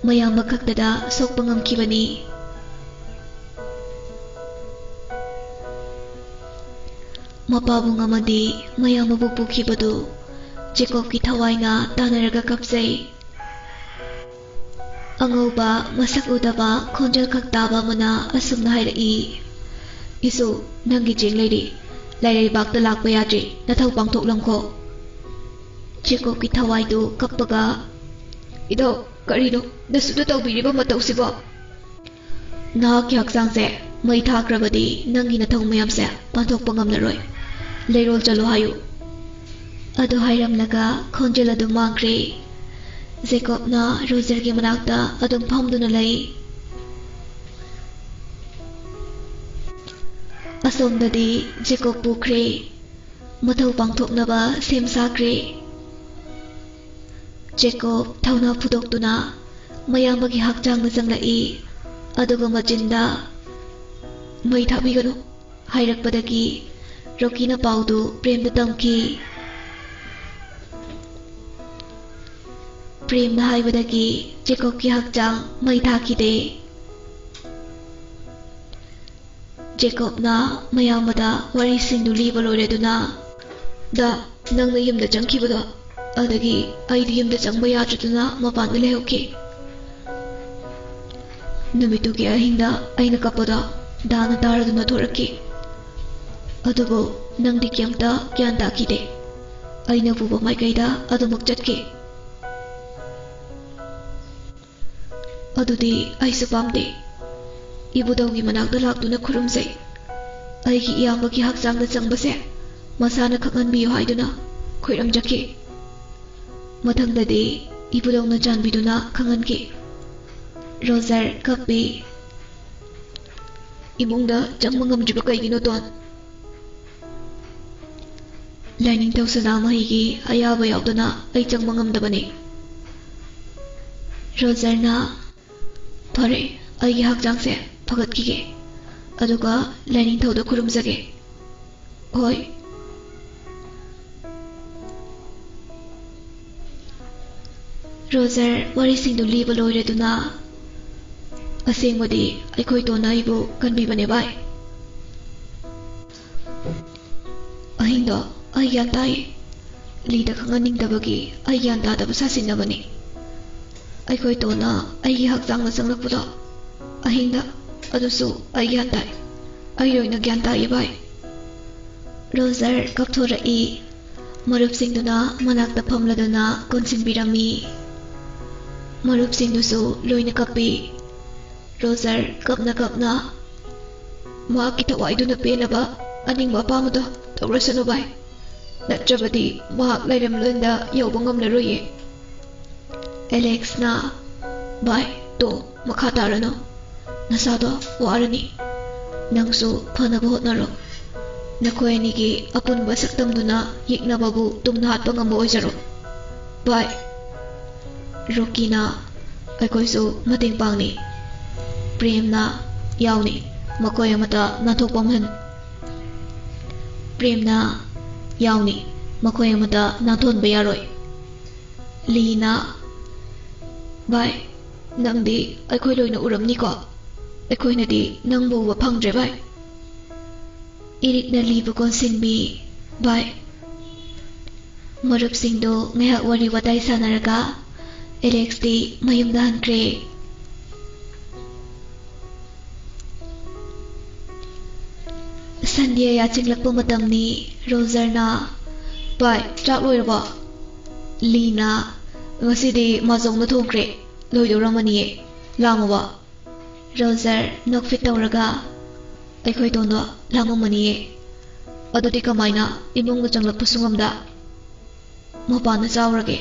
ꯃꯌꯥꯝꯕ ꯈꯛꯇꯗ ꯁꯣꯛꯄ ꯉꯝꯈꯤꯕꯅꯤ꯫ ꯃꯄꯥꯕꯨꯡ ꯑꯃꯗꯤ ꯃꯌꯥꯝꯕꯕꯨ ꯄꯨꯈꯤꯕꯗꯨ ꯖꯦꯀꯣꯕꯀꯤ ꯊꯋꯥꯏꯅ ꯇꯥꯟꯅꯔꯒ ꯀꯞꯆꯩ꯫ ꯑꯉꯧꯕ, ꯃꯁꯛ ꯎꯗꯕ, ꯈꯣꯟꯖꯦꯜ ꯈꯛ ꯇꯥꯕ ꯑꯃꯅ ꯑꯁꯨꯝꯅ ꯍꯥꯏꯔꯛꯏ, "ꯏꯁꯨ, ꯅꯪꯒꯤ ꯆꯦꯡ ꯂꯩꯔꯤ꯫ ꯂꯥꯏꯔꯩꯕꯥꯛꯇ ꯂꯥꯛꯄ ꯌꯥꯗ꯭ꯔꯤ꯫ ꯅꯊꯧ ꯄꯥꯡꯊꯣꯛꯂꯝꯈꯣ꯫ ꯖꯦꯀꯣꯕꯀꯤ ꯊꯋꯥꯏꯗꯨ ꯀꯞꯄꯒ, "ꯏꯙꯧ, ꯀꯔꯤꯅꯣ ꯅꯁꯨꯗ ꯇꯧꯕꯤꯔꯤꯕ ꯃꯇꯧꯁꯤꯕꯣ? ꯅꯍꯥꯛꯀꯤ ꯍꯛꯆꯥꯡꯁꯦ ꯃꯩ ꯊꯥꯈ꯭ꯔꯕꯗꯤ ꯅꯪꯒꯤ ꯅꯊꯧ ꯃꯌꯥꯝꯁꯦ ꯄꯥꯡꯊꯣꯛꯄ ꯉꯝꯂꯔꯣꯏ꯫ ꯂꯩꯔꯣꯜ ꯆꯠꯂꯣ ꯍꯥꯏꯌꯨ꯫" ꯑꯗꯨ ꯍꯥꯏꯔꯝꯂꯒ ꯈꯣꯟꯖꯦꯜ ꯑꯗꯨ ꯃꯥꯡꯈ꯭ꯔꯦ꯫ ꯖꯦꯀꯣꯕꯅ ꯔꯣꯖꯔꯒꯤ ꯃꯅꯥꯛꯇ ꯑꯗꯨꯝ ꯐꯝꯗꯨꯅ ꯂꯩ꯫ ꯑꯁꯣꯝꯗꯗꯤ ꯖꯦꯀꯣꯕ ꯄꯨꯈ꯭ꯔꯦ꯫ ꯃꯊꯧ ꯄꯥꯡꯊꯣꯛꯅꯕ ꯁꯦꯝ ꯁꯥꯈ꯭ꯔꯦ꯫ ꯖꯦꯀꯣꯕ ꯊꯧꯅꯥ ꯐꯨꯗꯣꯛꯇꯨꯅ ꯃꯌꯥꯝꯕꯒꯤ ꯍꯛꯆꯥꯡꯗ ꯆꯪꯂꯛꯏ꯫ ꯑꯗꯨꯒ ꯃꯆꯤꯟꯗ, "ꯃꯩ ꯊꯥꯕꯤꯒꯅꯨ" ꯍꯥꯏꯔꯛꯄꯗꯒꯤ ꯔꯣꯀꯤꯅ ꯄꯥꯎꯗꯨ ꯄ꯭ꯔꯦꯝꯗ ꯇꯝꯈꯤ꯫ ꯄ꯭ꯔꯦꯝꯅ ꯍꯥꯏꯕꯗꯒꯤ ꯖꯦꯀꯣꯕꯀꯤ ꯍꯛꯆꯥꯡ ꯃꯩ ꯊꯥꯈꯤꯗꯦ꯫ ꯖꯦꯀꯣꯕꯅ ꯃꯌꯥꯝꯕꯗ ꯋꯥꯔꯤꯁꯤꯡꯗꯨ ꯂꯤꯕ ꯂꯣꯏꯔꯗꯨꯅ, "ꯗꯥ, ꯅꯪꯅ ꯌꯨꯝꯗ ꯆꯪꯈꯤꯕꯗꯣ, ꯑꯗꯒꯤ ꯑꯩꯗꯤ ꯌꯨꯝꯗ ꯆꯪꯕ ꯌꯥꯗ꯭ꯔꯗꯨꯅ ꯃꯄꯥꯟꯗ ꯂꯩꯍꯧꯈꯤ꯫ ꯅꯨꯃꯤꯠꯇꯨꯒꯤ ꯑꯍꯤꯡꯗ ꯑꯩꯅ ꯀꯞꯄꯗꯣ ꯗꯥꯅ ꯇꯥꯔꯗꯨꯅ ꯊꯣꯔꯛꯈꯤ꯫ ꯑꯗꯨꯕꯨ ꯅꯪꯗꯤ ꯀꯩꯝꯇ ꯒ꯭ꯌꯥꯟ ꯇꯥꯈꯤꯗꯦ꯫ ꯑꯩꯅ ꯄꯨꯕ ꯃꯥꯏꯀꯩꯗ ꯑꯗꯨꯃꯛ ꯆꯠꯈꯤ꯫" ꯑꯗꯨꯗꯤ ꯑꯩꯁꯨ ꯄꯥꯝꯗꯦ꯫ ꯏꯕꯨꯙꯧꯒꯤ ꯃꯅꯥꯛꯇ ꯂꯥꯛꯇꯨꯅ ꯈꯨꯔꯨꯝꯖꯩ꯫ ꯑꯩꯒꯤ ꯏꯌꯥꯝꯕꯒꯤ ꯍꯛꯆꯥꯡꯗ ꯆꯪꯕꯁꯦ ꯃꯁꯥꯅ ꯈꯪꯍꯟꯕꯤꯌꯨ ꯍꯥꯏꯗꯨꯅ ꯈꯣꯏꯔꯝꯖꯈꯤ꯫ ꯃꯊꯪꯗꯗꯤ ꯏꯕꯨꯙꯧꯅ ꯆꯥꯟꯕꯤꯗꯨꯅ ꯈꯪꯍꯟꯈꯤ꯫ ꯔꯣꯖꯔ ꯀꯞꯄꯤ꯫ "ꯏꯃꯨꯡꯗ ꯆꯪꯕ ꯉꯝꯗ꯭ꯔꯤꯕ ꯀꯩꯒꯤꯅꯣ, ꯇꯣꯟ?" "ꯂꯥꯏꯅꯤꯡꯊꯧ ꯁꯅꯥꯃꯍꯤꯒꯤ ꯑꯌꯥꯕ ꯌꯥꯎꯗꯅ ꯑꯩ ꯆꯪꯕ ꯉꯝꯗꯕꯅꯤ꯫" ꯔꯣꯖꯔꯅ, "ꯐꯔꯦ, ꯑꯩꯒꯤ ꯍꯛꯆꯥꯡꯁꯦ ꯐꯒꯠꯈꯤꯒꯦ, ꯑꯗꯨꯒ ꯂꯥꯏꯅꯤꯡꯊꯧꯗ ꯈꯨꯔꯨꯝꯖꯒꯦ꯫" "ꯍꯣꯏ꯫" ꯔꯣꯖꯔ ꯋꯥꯔꯤꯁꯤꯡꯗꯨ ꯂꯤꯕ ꯂꯣꯏꯔꯗꯨꯅ, "ꯑꯁꯦꯡꯕꯗꯤ ꯑꯩꯈꯣꯏ ꯇꯣꯟꯅ ꯑꯩꯕꯨ ꯀꯟꯕꯤꯕꯅꯦ, ꯚꯥꯏ꯫ ꯑꯍꯤꯡꯗꯣ ꯑꯩ ꯒ꯭ꯌꯥꯟ ꯇꯥꯏ꯫ ꯂꯤꯗ ꯈꯪꯍꯟꯅꯤꯡꯗꯕꯒꯤ ꯑꯩ ꯒ꯭ꯌꯥꯟ ꯇꯥꯗꯕ ꯁꯥꯁꯤꯟꯅꯕꯅꯤ꯫ ꯑꯩꯈꯣꯏ ꯇꯣꯟꯅ ꯑꯩꯒꯤ ꯍꯛꯆꯥꯡꯗ ꯆꯪꯂꯛꯄꯗꯣ ꯑꯍꯤꯡꯗ, ꯑꯗꯨꯁꯨ ꯑꯩ ꯒ꯭ꯌꯥꯟ ꯇꯥꯏ꯫ ꯑꯩ ꯂꯣꯏꯅ ꯒ꯭ꯌꯥꯟ ꯇꯥꯏꯌꯦ, ꯚꯥꯏ꯫ ꯔꯣꯖꯔ ꯀꯞꯊꯣꯔꯛꯏ꯫ ꯃꯔꯨꯞꯁꯤꯡꯗꯨꯅ ꯃꯅꯥꯛꯇ ꯐꯝꯂꯗꯨꯅ ꯀꯣꯟꯁꯤꯟꯕꯤꯔꯝꯃꯤ꯫ ꯃꯔꯨꯞꯁꯤꯡꯗꯨꯁꯨ ꯂꯣꯏꯅ ꯀꯞꯄꯤ꯫ ꯔꯣꯖꯔ ꯀꯞꯅ ꯀꯞꯅ, "ꯃꯍꯥꯛꯀꯤ ꯊꯋꯥꯏꯗꯨꯅ ꯄꯦꯟꯅꯕ ꯑꯅꯤꯡꯕ ꯑꯄꯥꯝꯕꯗꯣ ꯇꯧꯔꯁꯅꯨ ꯚꯥꯏ, ꯅꯠꯇ꯭ꯔꯕꯗꯤ ꯃꯍꯥꯛ ꯂꯩꯔꯝꯂꯣꯟꯗ ꯌꯧꯕ ꯉꯝꯂꯔꯣꯏꯌꯦ꯫" ꯑꯦꯂꯦꯛꯁꯅ, "ꯚꯥꯏ, ꯇꯣ, ꯃꯈꯥ ꯇꯥꯔꯅꯨ, ꯅꯁꯥꯗꯣ ꯋꯥꯔꯅꯤ, ꯅꯪꯁꯨ ꯐꯅꯕ ꯍꯣꯠꯅꯔꯣ꯫ ꯅꯈꯣꯏ ꯑꯅꯤꯒꯤ ꯑꯄꯨꯟꯕ ꯁꯛꯇꯝꯗꯨꯅ ꯌꯦꯛꯅꯕꯕꯨ ꯇꯨꯝꯅ ꯍꯥꯠꯄ ꯉꯝꯕ ꯑꯣꯏꯖꯔꯣ꯫ ꯚꯥꯏ, ꯔꯣꯀꯤꯅ ꯑꯩꯈꯣꯏꯁꯨ ꯃꯇꯦꯡ ꯄꯥꯡꯅꯤ꯫ ꯄ꯭ꯔꯦꯝꯅ ꯌꯥꯎꯅꯤ, ꯃꯈꯣꯏ ꯑꯃꯠꯇ ꯅꯥꯟꯊꯣꯛꯄ ꯑꯃꯍꯟ꯫ ꯄ꯭ꯔꯦꯝꯅ ꯌꯥꯎꯅꯤ, ꯃꯈꯣꯏ ꯑꯃꯠꯇ ꯅꯥꯟꯊꯣꯛꯍꯟꯕ ꯌꯥꯔꯣꯏ꯫" ꯂꯤꯅ, "ꯚꯥꯏ, ꯅꯪꯗꯤ ꯑꯩꯈꯣꯏ ꯂꯣꯏꯅ ꯎꯔꯝꯅꯤꯀꯣ? ꯑꯩꯈꯣꯏꯅꯗꯤ ꯅꯪꯕꯨ ꯎꯕ ꯐꯪꯗ꯭ꯔꯦ ꯚꯥꯏ꯫" ꯏꯔꯤꯛꯅ ꯂꯤꯕꯨ ꯀꯣꯟꯁꯤꯟꯕꯤ, "ꯚꯥꯏ꯫" ꯃꯔꯨꯞꯁꯤꯡꯗꯨ ꯉꯥꯏꯍꯥꯛ ꯋꯥꯔꯤ ꯋꯥꯇꯥꯏ ꯁꯥꯟꯅꯔꯒ ꯑꯦꯂꯦꯛꯁꯇꯤ ꯃꯌꯨꯝꯗ ꯍꯟꯈ꯭ꯔꯦ꯫ ꯁꯟꯙ꯭ꯌꯥ ꯌꯥꯆꯤꯡꯂꯛꯄ ꯃꯇꯝꯅꯤ꯫ ꯔꯣꯖꯔꯅ, "ꯚꯥꯏ, ꯆꯥꯛ ꯂꯣꯏꯔꯕꯣ?" ꯂꯤꯅ, "ꯉꯁꯤꯗꯤ ꯃꯥꯖꯧꯅ ꯊꯣꯡꯈ꯭ꯔꯦ, ꯂꯣꯏꯗꯧꯔꯝꯃꯅꯤꯌꯦ, ꯂꯥꯝꯃꯕꯣ?" ꯔꯣꯖꯔ ꯅꯣꯛꯐꯦꯠ ꯇꯧꯔꯒ, "ꯑꯩꯈꯣꯏ ꯇꯣꯟꯗꯣ ꯂꯥꯝꯃꯝꯃꯅꯤꯌꯦ, ꯑꯗꯨꯗꯤ ꯀꯃꯥꯏꯅ ꯏꯃꯨꯡꯗ ꯆꯪꯂꯛꯄꯁꯨ ꯉꯝꯗ? ꯃꯄꯥꯟꯗ ꯆꯥꯎꯔꯒꯦ꯫"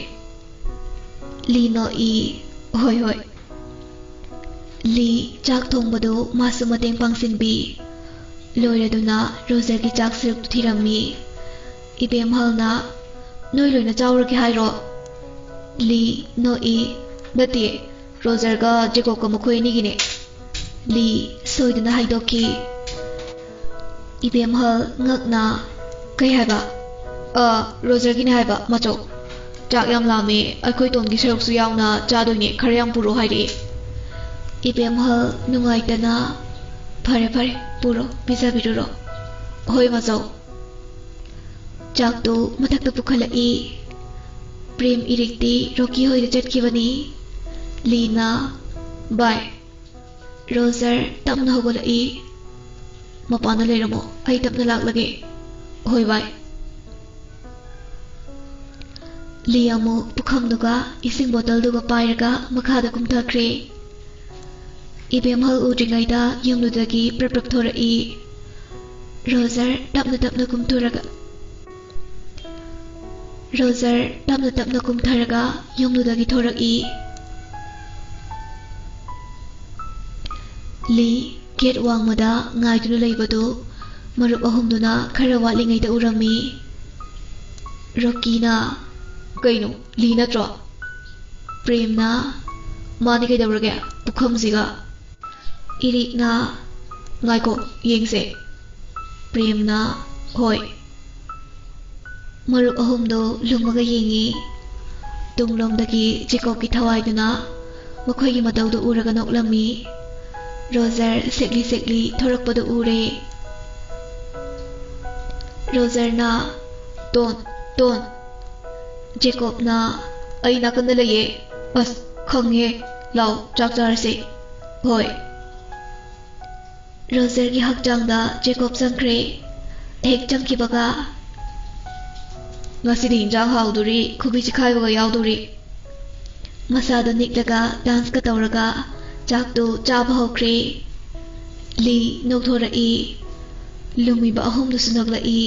ꯂꯤ ꯅꯣꯛꯏ, "ꯍꯣꯏ, ꯍꯣꯏ꯫" ꯂꯤ ꯆꯥꯛ ꯊꯣꯡꯕꯗꯨ ꯃꯥꯁꯨ ꯃꯇꯦꯡ ꯄꯥꯡꯁꯤꯟꯕꯤ꯫ ꯂꯣꯏꯔꯗꯨꯅ ꯔꯣꯖꯔꯒꯤ ꯆꯥꯛ ꯁꯔꯨꯛꯇꯨ ꯊꯤꯔꯝꯃꯤ꯫ ꯏꯕꯦꯝꯍꯜꯅ, "ꯅꯣꯏ ꯂꯣꯏꯅ ꯆꯥꯎꯔꯒꯦ ꯍꯥꯏꯔꯣ?" ꯂꯤ ꯅꯣꯛꯏ, "ꯅꯠꯇꯦ, ꯔꯣꯖꯔꯒ ꯖꯦꯀꯣꯕꯀ ꯃꯈꯣꯏ ꯑꯅꯤꯒꯤꯅꯦ꯫" ꯂꯤ ꯁꯣꯏꯗꯨꯅ ꯍꯥꯏꯗꯣꯛꯈꯤ꯫ ꯏꯕꯦꯝꯍꯜ ꯉꯛꯅ, "ꯀꯩ ꯍꯥꯏꯕ?" "ꯑ, ꯔꯣꯖꯔꯒꯤꯅꯦ ꯍꯥꯏꯕ, ꯃꯆꯧ꯫ ꯆꯥꯛ ꯌꯥꯝ ꯂꯥꯝꯃꯦ, ꯑꯩꯈꯣꯏ ꯇꯣꯟꯒꯤ ꯁꯔꯨꯛꯁꯨ ꯌꯥꯎꯅ ꯆꯥꯗꯣꯏꯅꯦ, ꯈꯔ ꯌꯥꯝ ꯄꯨꯔꯛꯑꯣ ꯍꯥꯏꯔꯛꯑꯦ꯫" ꯏꯕꯦꯝꯍꯜ ꯅꯨꯡꯉꯥꯏꯇꯅ, "ꯐꯔꯦ, ꯐꯔꯦ, ꯄꯨꯔꯣ, ꯄꯤꯖꯕꯤꯔꯨꯔꯣ꯫" "ꯍꯣꯏ, ꯃꯆꯧ꯫" ꯆꯥꯛꯇꯨ ꯃꯊꯛꯇ ꯄꯨꯈꯠꯂꯛꯏ꯫ ꯄ꯭ꯔꯦꯝ ꯏꯔꯤꯛꯇꯤ ꯔꯣꯀꯤ ꯍꯣꯏꯗ ꯆꯠꯈꯤꯕꯅꯤ꯫ ꯂꯤꯅ, "ꯚꯥꯏ, ꯔꯣꯖꯔ ꯇꯞꯅ ꯍꯧꯒꯠꯂꯛꯏ꯫ ꯃꯄꯥꯟꯗ ꯂꯩꯔꯝꯃꯣ, ꯑꯩ ꯇꯞꯅ ꯂꯥꯛꯂꯒꯦ꯫" ꯍꯣꯏ ꯚꯥꯏ꯫ ꯂꯤ ꯑꯃꯨꯛ ꯄꯨꯈꯝꯗꯨꯒ ꯏꯁꯤꯡ ꯕꯣꯇꯜꯗꯨꯒ ꯄꯥꯏꯔꯒ ꯃꯈꯥꯗ ꯀꯨꯝꯊꯈ꯭ꯔꯦ꯫ ꯏꯕꯦꯝꯍꯜ ꯎꯗ꯭ꯔꯤꯉꯩꯗ ꯌꯨꯝꯗꯨꯗꯒꯤ ꯄ꯭ꯔꯞ ꯄ꯭ꯔꯞ ꯊꯣꯔꯛꯏ꯫ ꯔꯣꯖꯔ ꯇꯞꯅ ꯇꯞꯅ ꯀꯨꯝꯊꯔꯒ ꯔꯣꯖꯔ ꯇꯞꯅ ꯇꯞꯅ ꯀꯨꯝꯊꯔꯒ ꯌꯨꯝꯗꯨꯗꯒꯤ ꯊꯣꯔꯛꯏ꯫ ꯂꯤ ꯒꯦꯠ ꯋꯥꯡꯃꯗ ꯉꯥꯏꯗꯨꯅ ꯂꯩꯕꯗꯨ ꯃꯔꯨꯞ ꯑꯍꯨꯝꯗꯨꯅ ꯈꯔ ꯋꯥꯠꯂꯤꯉꯩꯗ ꯎꯔꯝꯃꯤ꯫ ꯔꯣꯀꯤꯅ, "ꯀꯩꯅꯣ, ꯂꯤ ꯅꯠꯇ꯭ꯔꯣ?" ꯄ꯭ꯔꯦꯝꯅ, "ꯃꯥꯗꯤ ꯀꯩꯗꯧꯔꯒꯦ ꯄꯨꯈꯝꯁꯤꯒ?" ꯏꯔꯤꯛꯅ, "ꯉꯥꯏꯈꯣ, ꯌꯦꯡꯁꯦ꯫" ꯄ꯭ꯔꯦꯝꯅ, "ꯍꯣꯏ꯫" ꯃꯔꯨꯞ ꯑꯍꯨꯝꯗꯣ ꯂꯨꯝꯃꯒ ꯌꯦꯡꯉꯤ꯫ ꯇꯨꯡꯂꯣꯝꯗꯒꯤ ꯖꯦꯀꯣꯕꯀꯤ ꯊꯋꯥꯏꯗꯨꯅ ꯃꯈꯣꯏꯒꯤ ꯃꯇꯧꯗꯨ ꯎꯔꯒ ꯅꯣꯛꯂꯝꯃꯤ꯫ ꯔꯣꯖꯔ ꯁꯦꯛꯂꯤ ꯁꯦꯛꯂꯤ ꯊꯣꯔꯛꯄꯗꯨ ꯎꯔꯦ꯫ ꯔꯣꯖꯔꯅ, "ꯇꯣꯟ, ꯇꯣꯟ꯫" ꯖꯦꯀꯣꯕꯅ, "ꯑꯩ ꯅꯥꯀꯟꯗ ꯂꯩꯌꯦ꯫ ꯑꯁ, ꯈꯪꯉꯦ꯫ ꯂꯥꯎ, ꯆꯥꯛ ꯆꯥꯔꯁꯦ꯫" "ꯍꯣꯏ꯫" ꯔꯣꯖꯔꯒꯤ ꯍꯛꯆꯥꯡꯗ ꯖꯦꯀꯣꯕ ꯆꯪꯈ꯭ꯔꯦ꯫ ꯍꯦꯛ ꯆꯪꯈꯤꯕꯒ, "ꯉꯁꯤꯗꯤ ꯏꯟꯖꯥꯡ ꯍꯥꯎꯗꯣꯔꯤ, ꯈꯨꯕꯤ ꯆꯤꯈꯥꯏꯕꯒ ꯌꯥꯎꯗꯣꯔꯤ꯫" ꯃꯁꯥꯗꯣ ꯅꯤꯛꯂꯒ ꯗꯥꯟꯁꯀ ꯇꯧꯔꯒ ꯆꯥꯛꯇꯨ ꯆꯥꯕ ꯍꯧꯈ꯭ꯔꯦ꯫ ꯂꯤ ꯅꯣꯛꯊꯣꯔꯛꯏ꯫ ꯂꯨꯝꯃꯤꯕ ꯑꯍꯨꯝꯗꯨꯁꯨ ꯅꯣꯛꯂꯛꯏ꯫